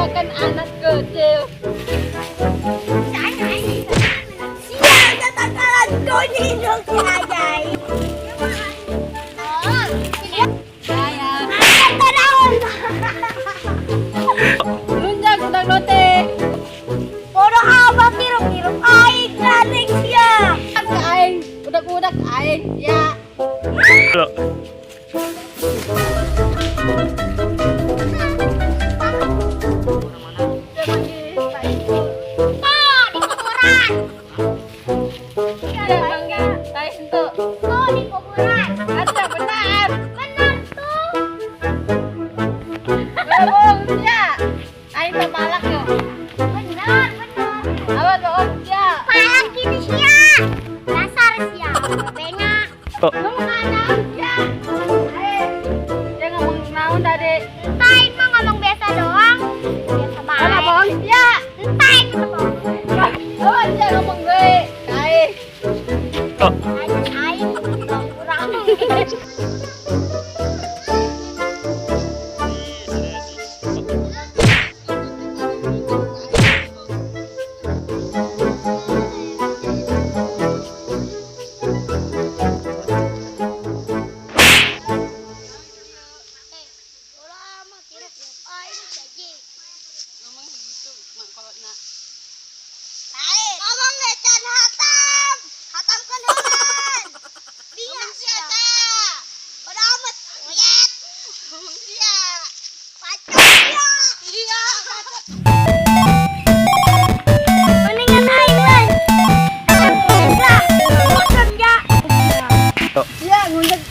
Makan anak kecil. Siapa takalan kau ni dong ajaib. Saya. Tanaon. Lunjak udang lote. Bodoh amat tirup-tirup aing garing sia. Aing, udak-udak aing ya. Oh, di kuburan. Ya, manggil tai henteu. Oh, di kuburan. Ada benar. Benar tuh. Bohong sia. Aing teh malak ya. Benar, benar. Awas bohong sia. Palak gitu sia. Dasar sia. Bengak. Ngomong naon sia. Aing, dia ngomong naon tadi? Entah aing mah ngomong biasa doang. Biasa Alah baik. bohong sia. Entah aing mah bohong. Awas sia ngomong gue. Aing. Aing aing kurang. Ngomong gitu mak kolotna. Ngomong can hatam, hatamkeun heulan. Bingung sia. Bodo amat. Ngeyet. Ngomong sia. Pacok sia. Iya. Mendingan aing lain. Lah, bosen ya. Sia ngundek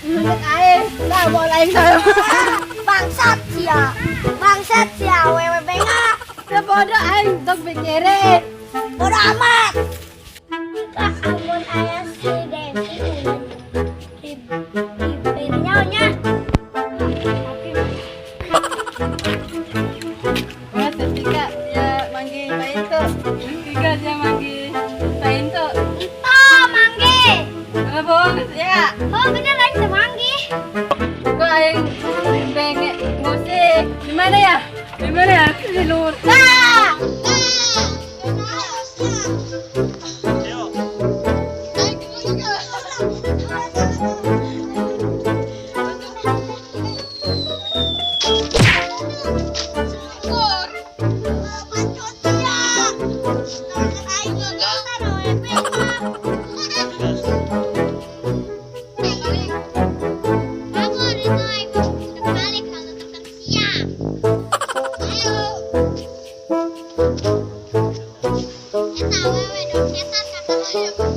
ngundek aing. Lah bawa aing saya. Bangsat sia. Bangsat sia, wewe bengak. Ya bodoh aing tong pikirin. Bodo amat. Kak, amun aya si Desi ulah di di nya. Tapi Mas Tika dia manggil Pak Into. Tiga dia manggil Pak Into. Entah mangge. Kalau bohong ya. Oh bener aing teu manggih. Kok aing bengek musik. Di mana ya? Di mana ya? Di luar. Nah. Ayo.